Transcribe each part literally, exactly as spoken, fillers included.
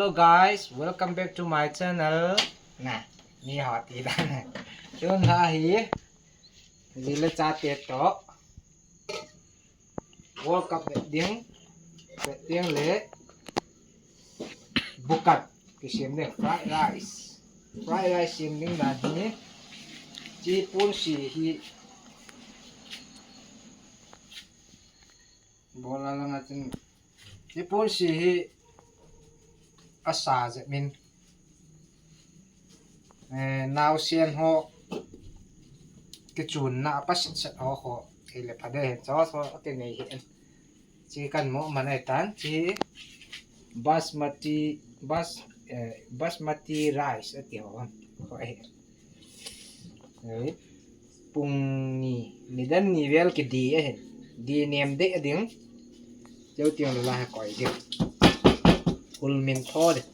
Hello guys, welcome back to my channel. Na, mi ho ti dan. Tun la hi, ji le chate toh World Cup bet ding, bet ding le bukat kisem ding, fried rice. Fried rice sem ding dan hi, chi pon si hi, bol a lang a chun, chi pon si hi asa jep in. Eh, naosen ho kichunna a pasit set ho ho, eh, le pha de hen, cho cho ati nei hen. Chi kan mo man ai tan, chi basmati, bas, eh, basmati rice ati ho. Ho, eh. Eh, pung ni, nidan ni vel kidi ahin. Di nem de ding. Cheu tiang la ha koi ding. Hul min tho ding.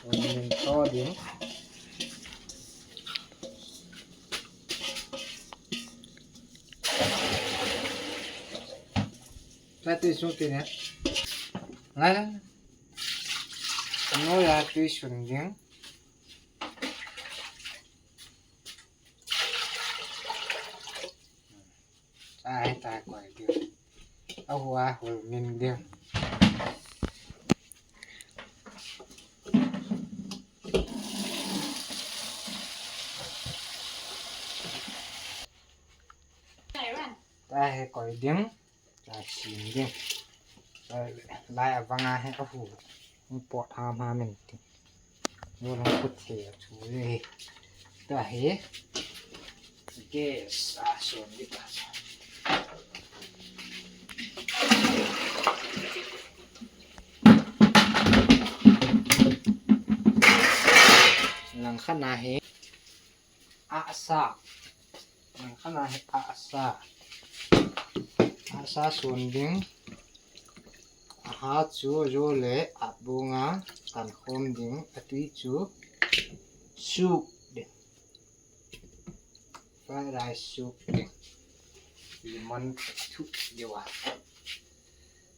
Hul min tho ding. Sa tui sung ti ne. Ngai. Noi a tui sun ding. Ai, ta koi ding. A hua hul min ding. Ta he koi ding. Ta sim ding. Lai avanga he ahu. Pot ham ham in ti. Yo lang kut he thu le. Ta he. Gas a son di ta. Lang khat na he. Asa. Lang khat na hi asa. Asa son ding. Aha chu jo le abunga kan khom ding. Atui chu soup ding. Fried rice soup ding. Lemon thu ding a.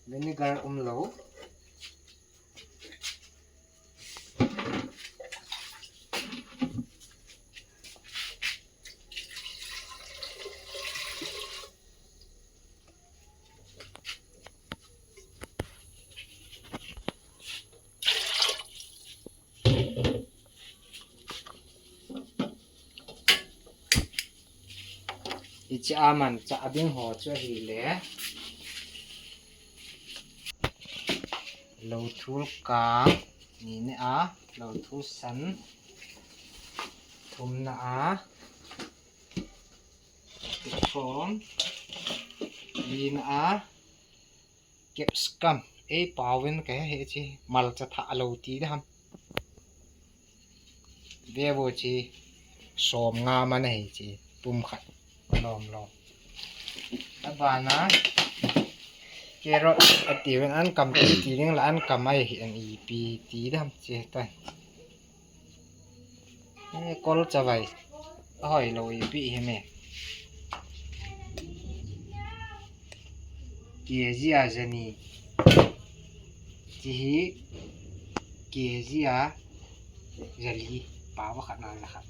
Vinegar um lo. Hiche a manchah ding ho chu ahile, lothul kang, nina a, lothul san, thumna a, thum, lina a, capsicum, ei paovin kahe hiche, malcha thah lou ti ding ham. Vevo chi som nga man ahi chi, pum khat lom lom. Abana carrot ati uvin, ankam ti ti ding la ankam ahi, an ipi ti dam chi ta. Eh, kol chavai. Ahoi lou ipi hi me. Kg a jani. Chi hi kg a jali. Paova khat na la khat.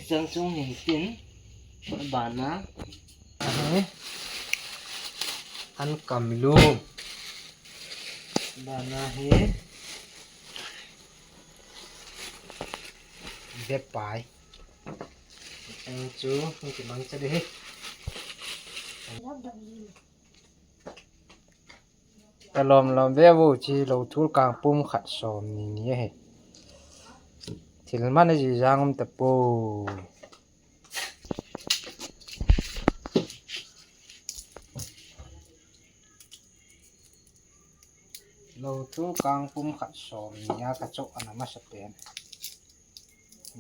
Chang chung hi tin. Bana. Ahi. Ankam lum. Bana hi. Bepai. Chang chu, hung kimang cha ding hi. Alom lom vevo chi lothul kang pum khat som ni ni ahi. Thil man aji jang um tapoi. Lothul kang pum khat som ni a kachoh ana masapen.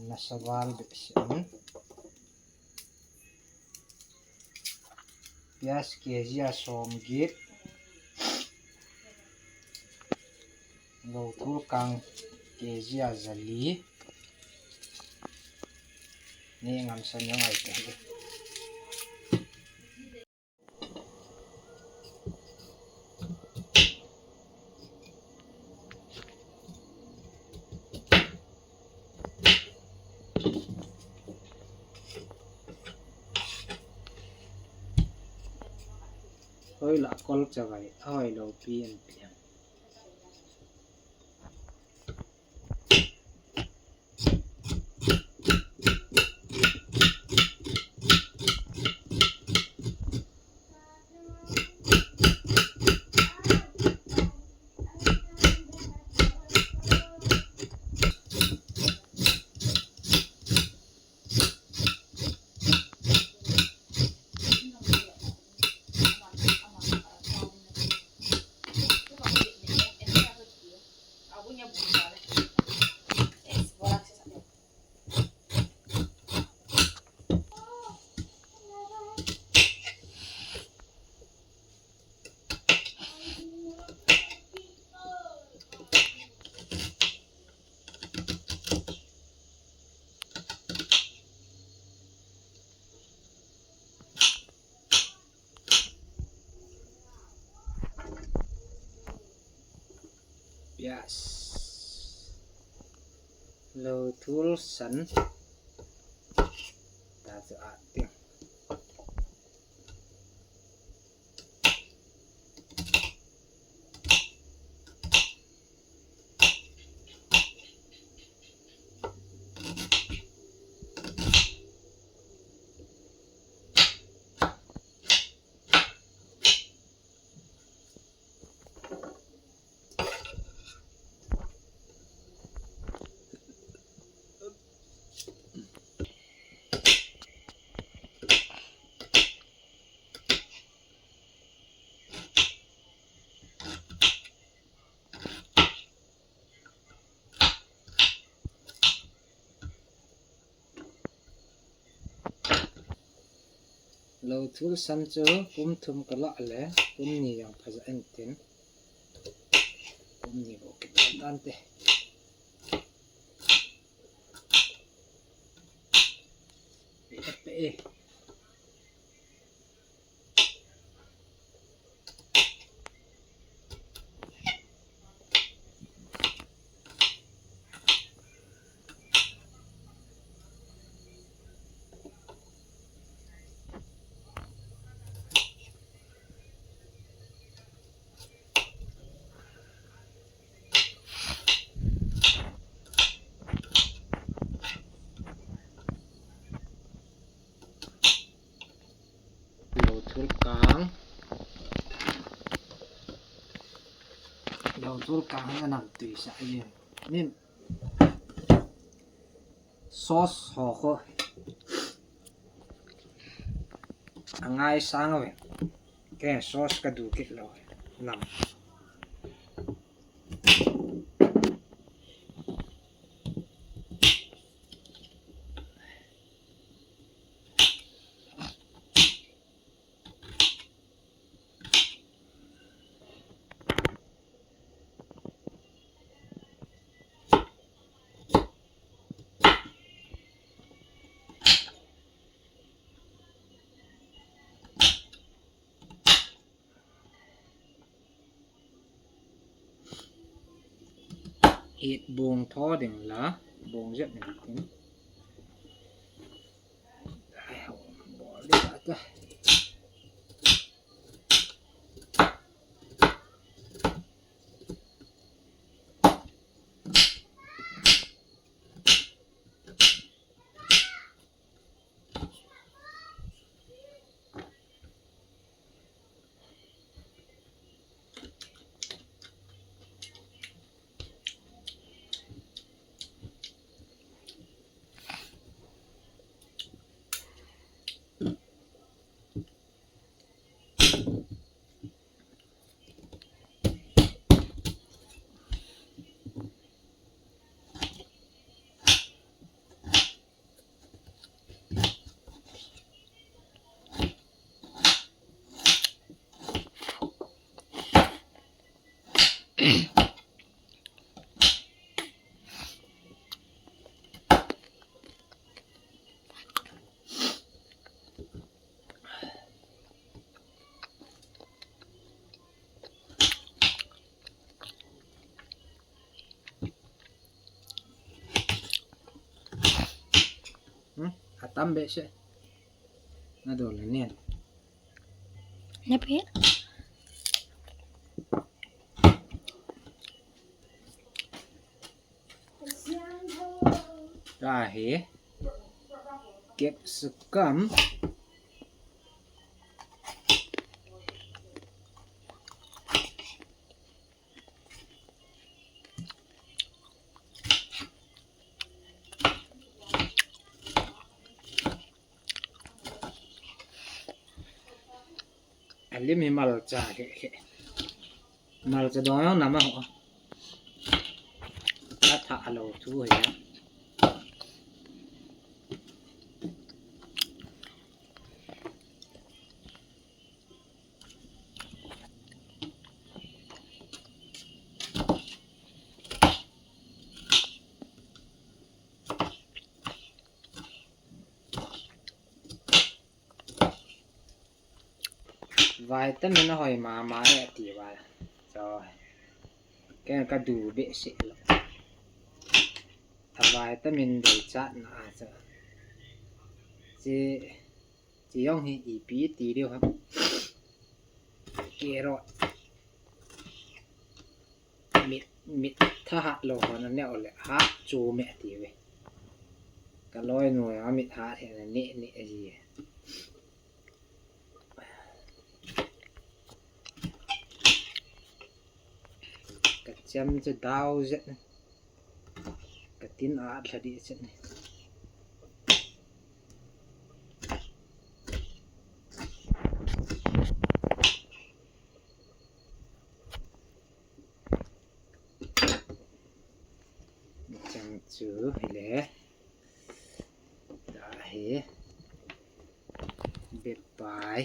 Nasa val behseh in. Piaz kg a som get. Lothul kang kg a jali. Ni ngam san jong ai te. Hoilah kol chavai, ahoilou pi an pi am. Yes. Lou thul san. Ta chu a ting. Lou thul san chu pum thum ka lah le, pum ni jong phaja intin. Pum ni bou kibol tante. Pe, pe, e. Lou thul kang. Lou thul kang na nam tui sa ye. Nin. Sauce ho ko. Angai sang ve. Ke sauce ka du kit lou. Nam. Hit bung tho ding la, bung jep ding tin. Ai, bol ding la ta. Hmm, atam behseh. Na dol le nen. Na pe? Ahi. Capsicum. Alim hi malcha he he. Malcha dong jong nam a ho. Atha lou thu hi. Vitamin ahoi mama e ti uva. Chu. Ken kadu behseh lou. A vitamin deichatna a chu. Chi, chi jong hi ipi ti diu ham. Carrot. Mit, mit thahat lou hon aneo le hat chu me ti ve. Ka loinu a mit hat hi aneh neh ji. Ka chem chu dau jet. Ka tin a lha di jet. Chang chu hile. Tahi. Bepai.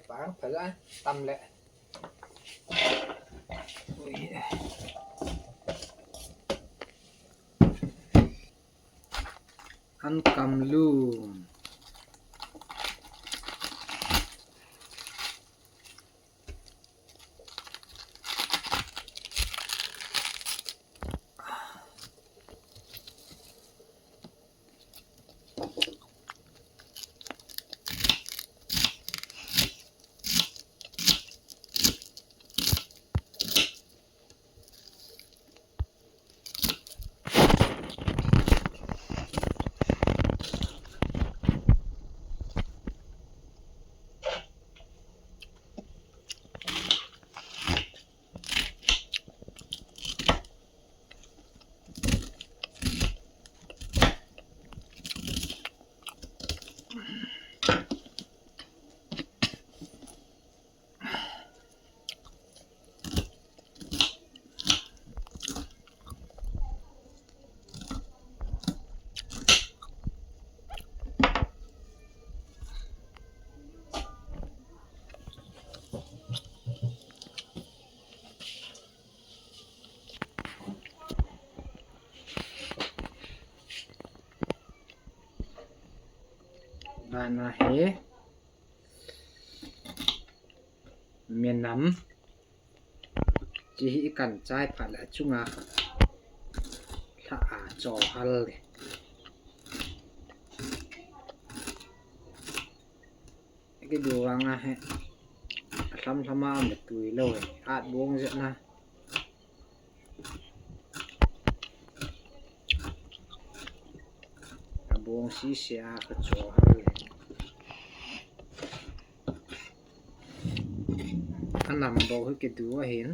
Pang phala tam le. Ui. An kam lu. Bana hi menam. Chi hi i kan chai phat le achunga kha lha a cho hal le. Kidu vang a he. Athlam thlam a um le tui lou he. At bong jet na. Abong sisi a ka cho hal le. Anam bou hi kidu ahin.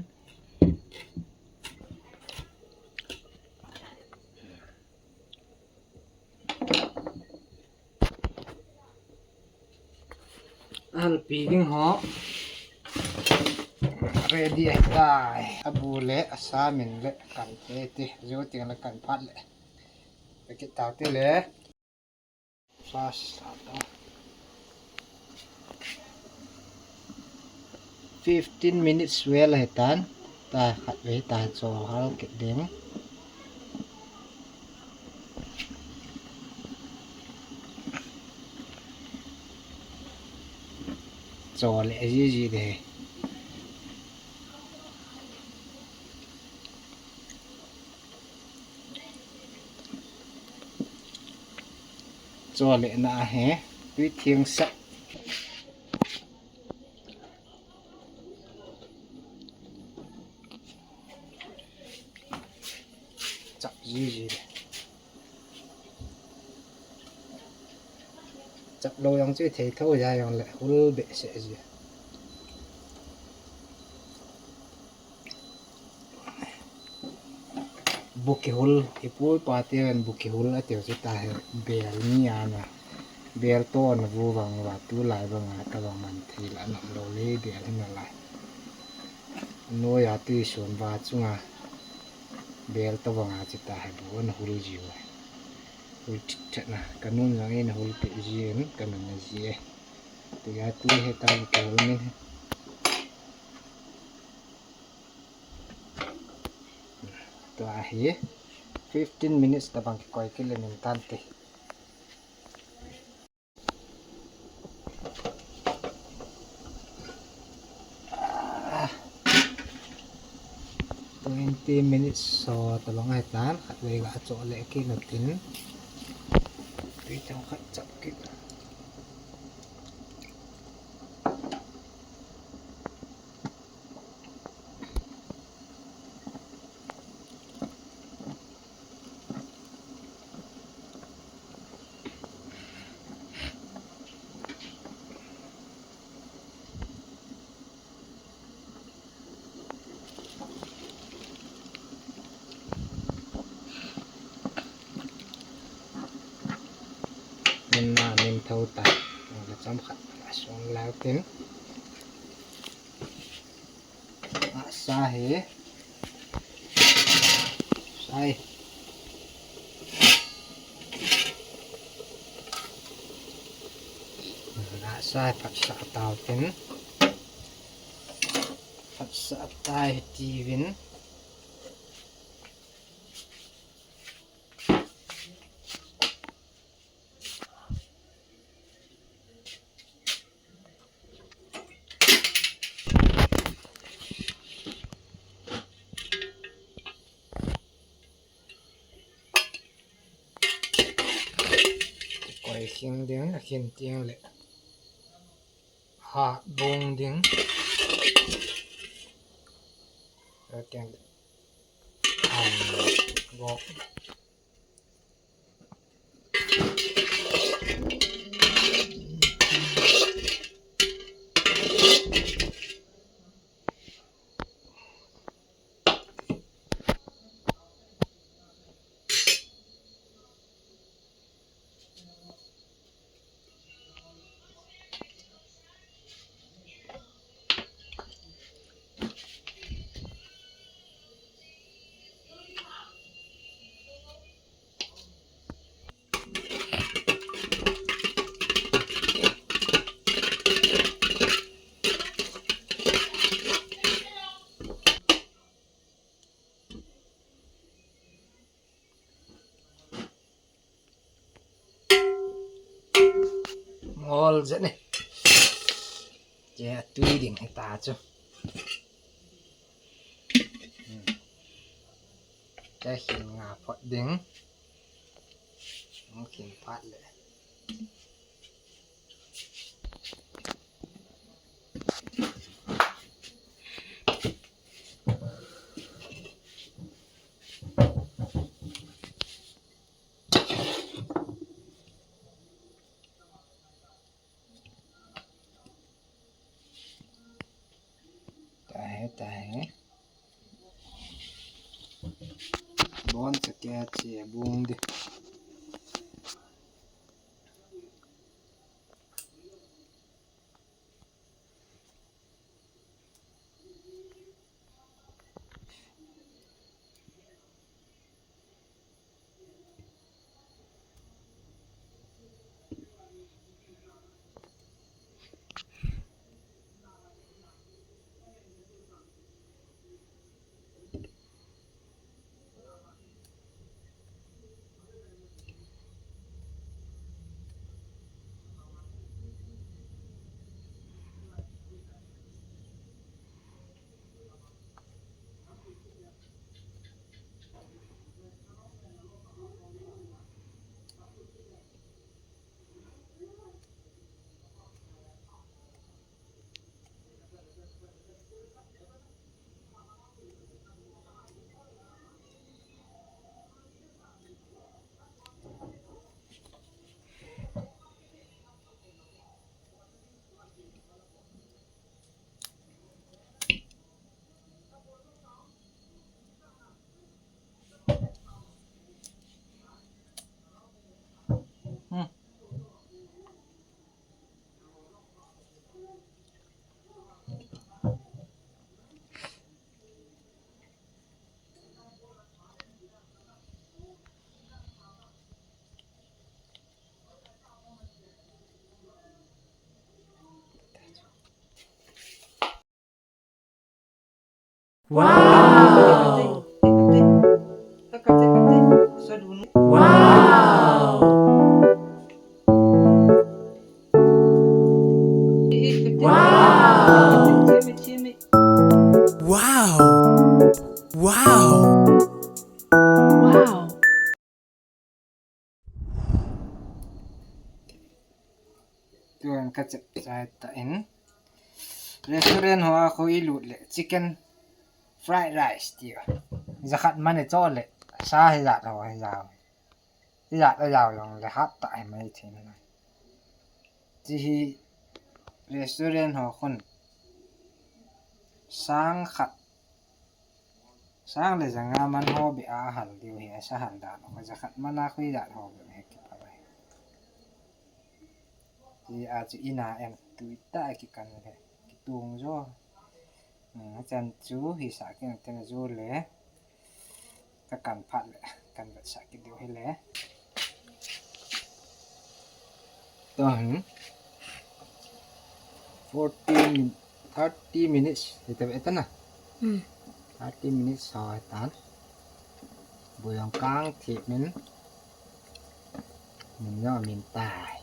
Alpi ding ho. Ready ahitai. Abu le, asamin le, kan te ti. Jou teng le kan phat le. Pakit tau ti le. Fast ta. Fifteen minutes vel ahitan. Ta khat ve ta cho hal kit ding. Cho le ji ji de. Cho le na he. Tui thiang sah. Chap ji ji le. Chap lou jong chu thei tho ja jong le hul behseh ji. Bu kihul, ipu ipa ten bu kihul atiu chu tahi bel ni ana. Bel to ana vu vang uva tulai vanga tabang man thei la ana um lou le bel hi nalai. Noiya tuisun va chunga bel tabanga chu tahi bu ana hul jiu. Hul thit thit na, kanun jong eina hul peh jin, kanun na ji e. Tia tui hi ta bu kihul min hi. Tua hi fifteen minutes tabang kikoi kit le min tan te. Twenty minutes so tabang ahitan, khatvei ga cho le kit na tin. Tui chang khat chap kit. Min na min tho ta. Ka cham khat la song lau tin. Sa hi. Sai. Sa hi phatsah tau tin. Phatsah tai ti vin. Koi khing ding, akhin teng le. Ha bung ding. Ateng le. Ham go. Ngol jeng e. Che tui ding hita chu. Che hin nga phot ding. Ngol khin phat le. Tahe, tahe. Bon sa kya che bung de. Wow! Wow! Wow! Wow! Wow! Wow! Tuan ka chep chai ta in. Restaurant ho a khu i lut le chicken fried rice ti. Jakhat man i cho le sa hi jat ho hi jao. Hi jat a jao jong le hat ta hi mai thin. Chi hi restaurant ho khun sang khat, sang le janga man ho be a hal diu hi, a sa hal dan ho, jakhat man a khu i jat ho be he ki pa. Hi a chu ina em tui ta ki kan le ki tung jo. Hmm, a chan chu hi sa ki na ten jo le. Ka kan phat le, kan vet sa ki diu hi le. To hin. Forty min-, thirty minutes. Ita, ita na. Hmm. Thirty minutes sa tan. Buyang kang thi min. Min yo min tai.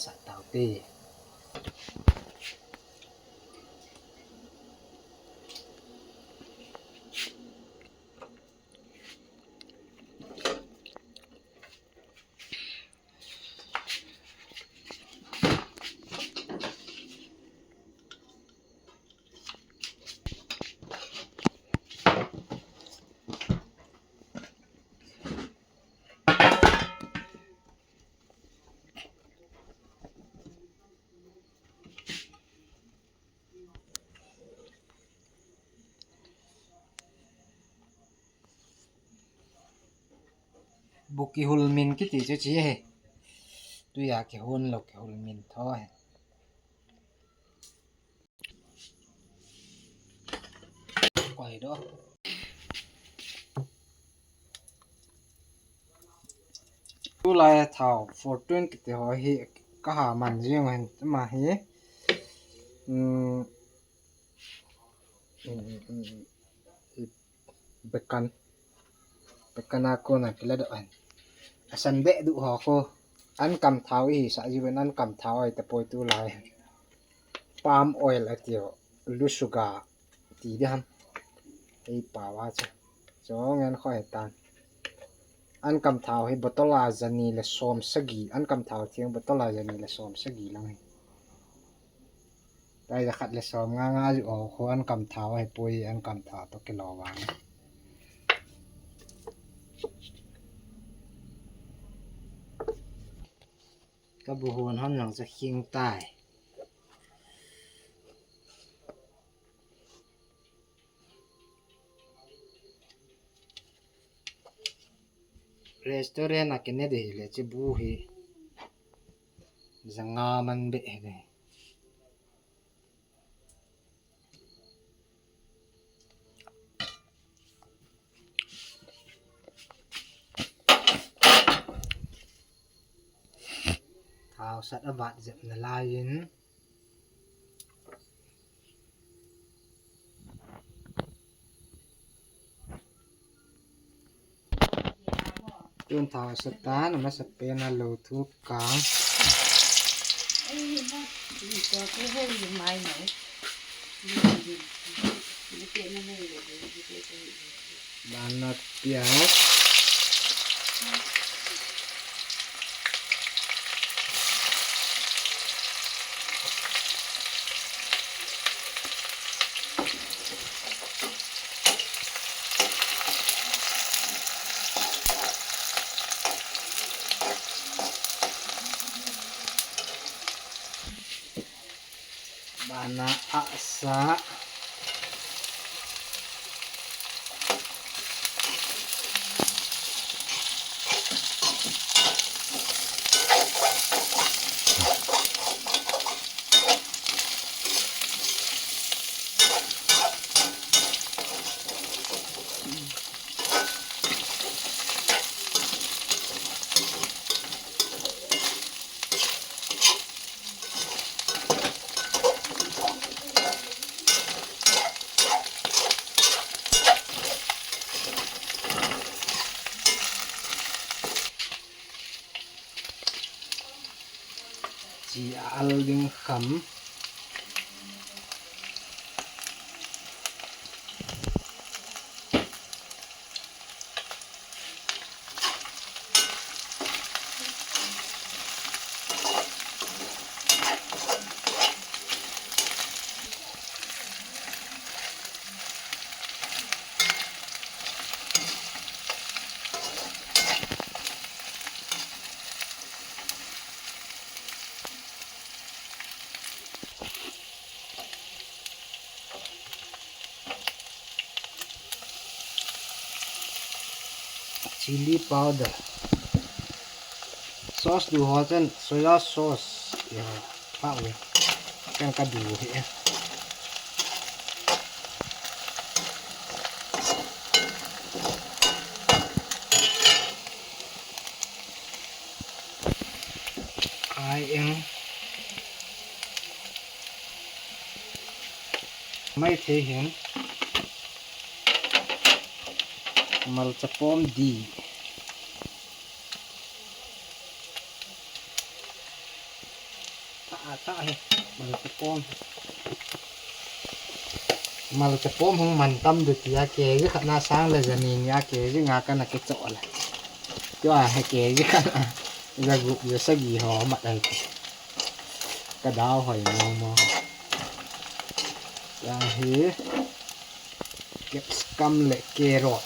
Sa tau te. Bu kihul min kiti chu chi he. Tuia kihun lou kihul min tho he. Koi do. Tulai thao Fortune kiti ho hi ka ha man jing hen, ama hi, um, um, um, um, bekan, bekan a kona kila do hen. Asan be du ho ko. An kam thao i sa jiu an kam thao ai ta poi tulai. Palm oil ati ho. Lu sugar ti di ham. Ei pa wa cha. Cho ngen kho he tan. An kam thao hi bottle a jani le som sagi. An kam thao thiang bottle a jani le som sagi lang hi. Tai ja khat le som nga nga ju o khu an kam thao hi poi an kam thao to kilo vang. Ka bu hon hon lang cha khing tai. Restaurant a kine de le chi bu hi. Janga man be he de. Thao sat a vat jep na lai in. Tun thao sat tan, a masa pen a lou thu kang. Bana pias. Bana asa. Al ding kham. Chili powder. Sauce du ho chun soya sauce. Ya, pau. Kan ka du hi. Ai eng. Mai thei hin. Malcha pom di. Ta, ta hi. Malcha pom. Malcha pom hung man tam du tia kg khat na sang le jani nia kg nga kana kichoh le. Tua hi kg khat na. Jagup jasagi ho mat ai. Ka dau hoi mo mo. Tua hi. Capsicum le carrot.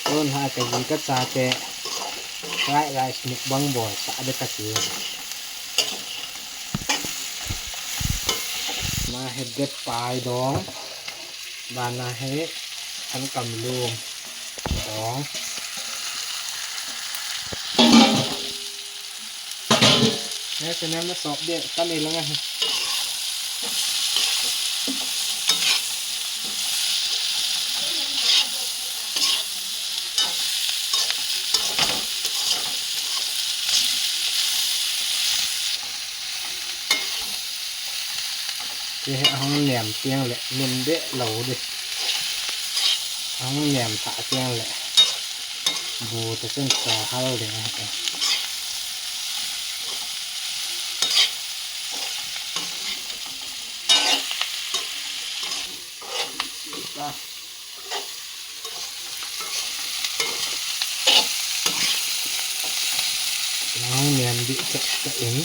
Tun ha ka ji ka cha te fried rice mukbang bol sa de ka ti. Ma he de pai dong. Bana hi an kam lum dong. He channel na sok de ka ni langa hi. Kei hi ahung nem tiang le, nem de lo de. Ahung nem thah tiang le. Bu ta chen sa hal ding ahi. Nang niam dih tak tak in.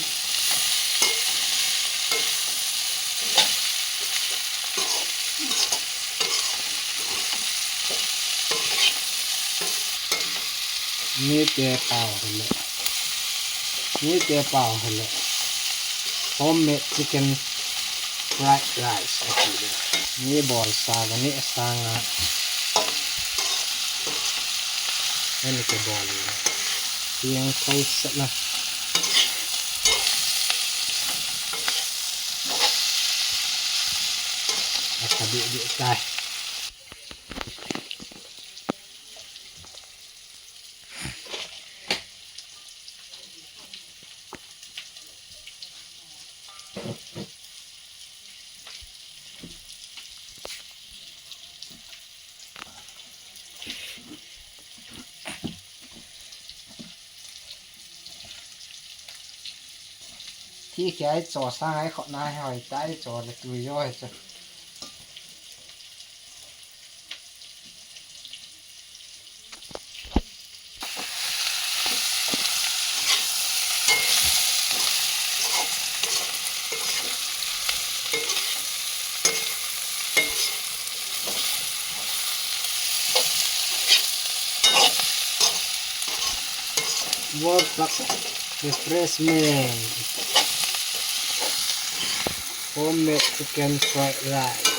Ni te pau hile. Ni te pau hile. Homemade chicken fried rice ati le. Ni bol sa ga ni sanga. Ani ke bol le. Tiang thoi sa na. Ata di di tai. Thi kia i cho sang ai khot na hoi tai cho le tui jo he cho. World Cup refreshment. Homemade chicken fried rice.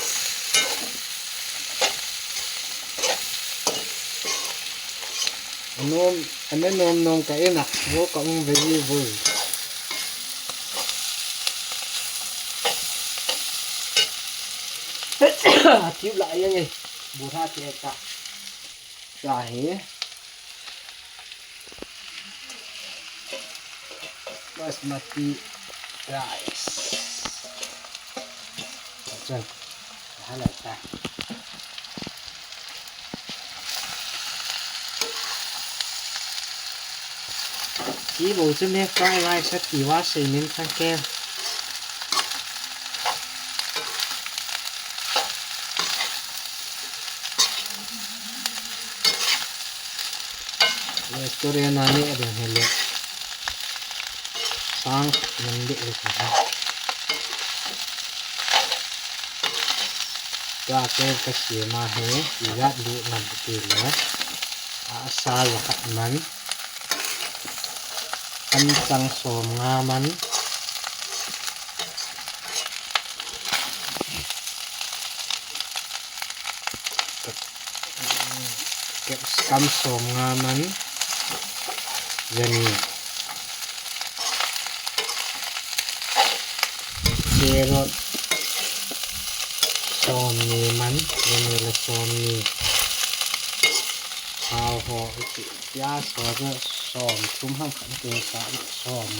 Anom, ane nom nom ka ina, wo ka um ve ji bu. Tiu la yang e, bu tha te ta. Tahi. Basmati rice. Chal, hala ta. Ki bo chu me fried rice a ti va sei min thang ke. Restaurant a neh ding hile sang khat man deh le ka ha. Tua ke ka sem a hi, ijat lut nam ti le. Asa ja khat man. Anchang som nga man. Capsicum som nga man. Jani. Carrot som ni man. Jani le som ni. Thao ho iti. Piaz ho chu som thum ham khat te sa som.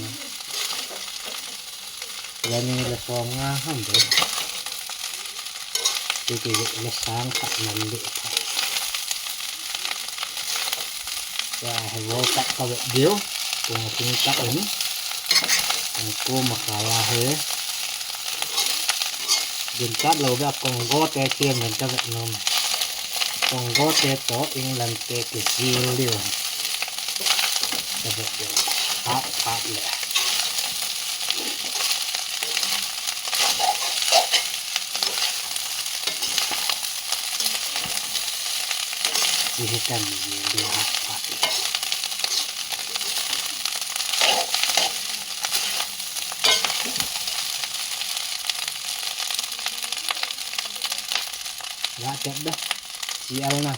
Jani le som nga ham de. Titi le sang khat man de. Tua hi World Cup ka vet diu. Tua tung tak in. Tua ko ma ka la he. Din chat lo ba Congo te kien den ka vet nom. Congo te to England te kien diu. Ka vet diu. Hap hap le. Hihi kan jing ding ha, ha. Ya, tep da. Si al na.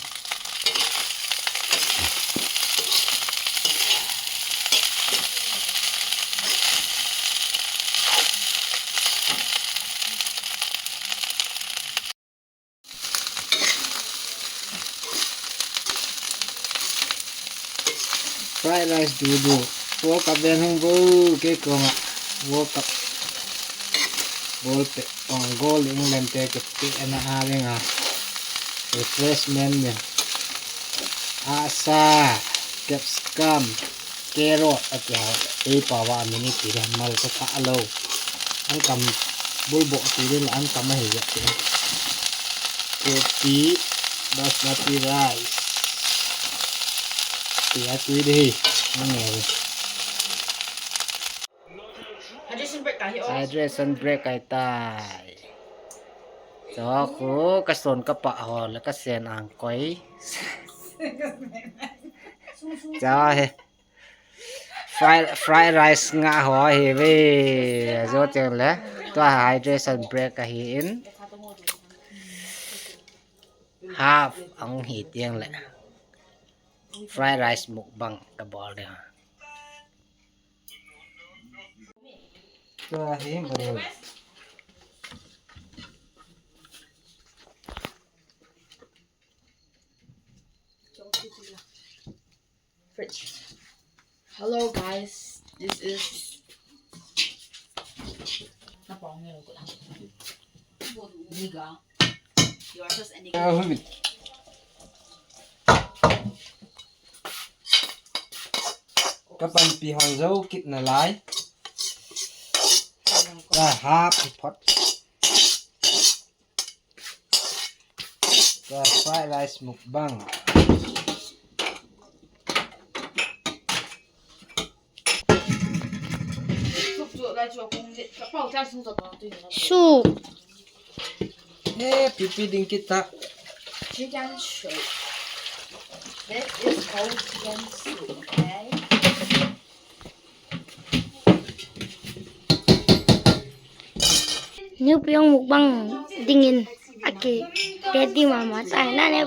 Fried rice dudu. World Cup ven hung vo, kei kong a. World Cup. Ball pe, ong goal England te ke pe ana a veng a. Refreshment ne. Asa, capsicum, carrot, ati hao. Ei pa va a min iti le, mal ka kha a lo. An kam bulbo ati le, an kam a hi ya ti. Kopi, basmati rice. Ti a tui de hi. An nge le. Hydration break kai tai. Cho khu ka son ka pa ho le ka sen ang koi. Cho he. Fried, fried rice nga ho hi ve. Zo tiang le. Tua hydration break ahi in. Half ang hi tiang le. Fried rice mukbang ka bol de ha. Tua hi manu. Fridge. Hello guys, this is Niga. Your sauce and Niga. Ka panpi hon zo kit nalai. Ka hap hi phot. Ka fried rice mukbang. Soup. He, pipi ding kita. Chicken soup. This is called chicken soup, okay? New Pyong mukbang dingin aki ready mama tai na ne.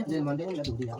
Din man din na dudi ha.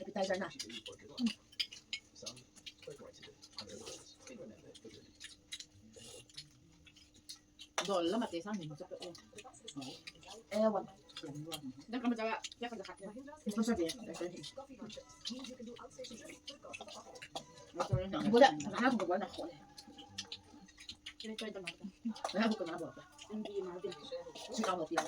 Appetizer na. Dol la mate sang ni sa. Eh, wan. Dan kama jaga, ya kama jaga. Ito sa dia. Wala, wala ko wala ko. Kini ko ito na. Wala ko na ba. Hindi na din. Si kamo pia.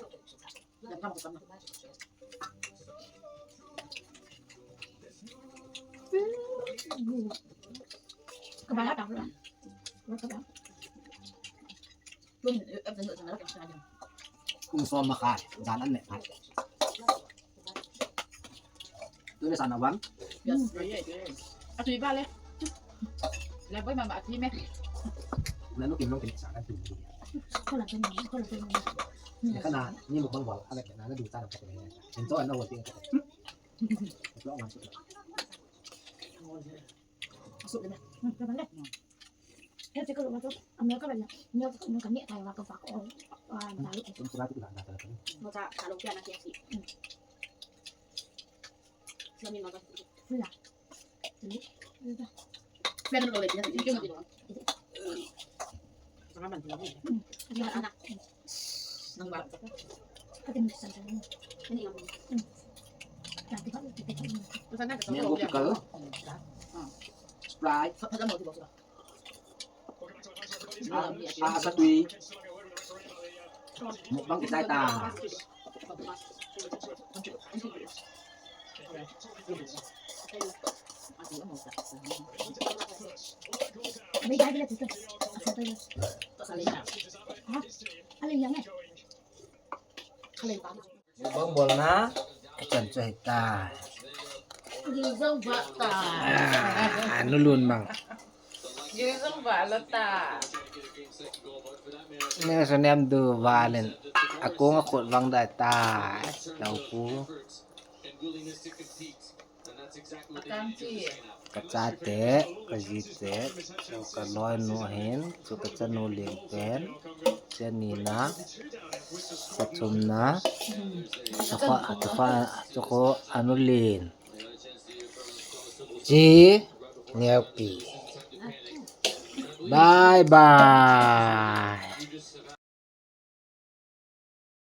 Kum som ma kha, dan an ne kha. Tu le sana wan. Yes, yes, yes. Atu iba le. Le boy mama ati me. Na nu kim long kim sa kan tu. Ko la tu, ko la tu. Ne kana ni mo bang bol, ala ke na na du ta da ko ne. Enjoy na wo ting. Lo wan su. Su ne. Hmm, ka ba le. Ese ko lo to. America ba ya. Ni ko ni ka ni ta wa ko fa ko. Ah, dai. Mo ta ka lo kya na kya si. Sila. Sila na lo le ya. Sila na lo. Sila na. Nang ba? Ni mo tikal. Sprite. Ah, ah, sa tui. Mukbang kita ta. May dahil na dito. Ha? Alin yan eh? Bang bol na, kachan chu hita. Gisang ba ta. Ah, nulun mang. Gisang ba la ta. Ne so nem du valen. Akong akot vang dai ta. Lau pu. Kachate, kajite, kaloi nu hin, chu kachanu leng pen, cheni na, kachum na, chakho, chakho, chakho anu lin. Chi, neo pi. Bye bye.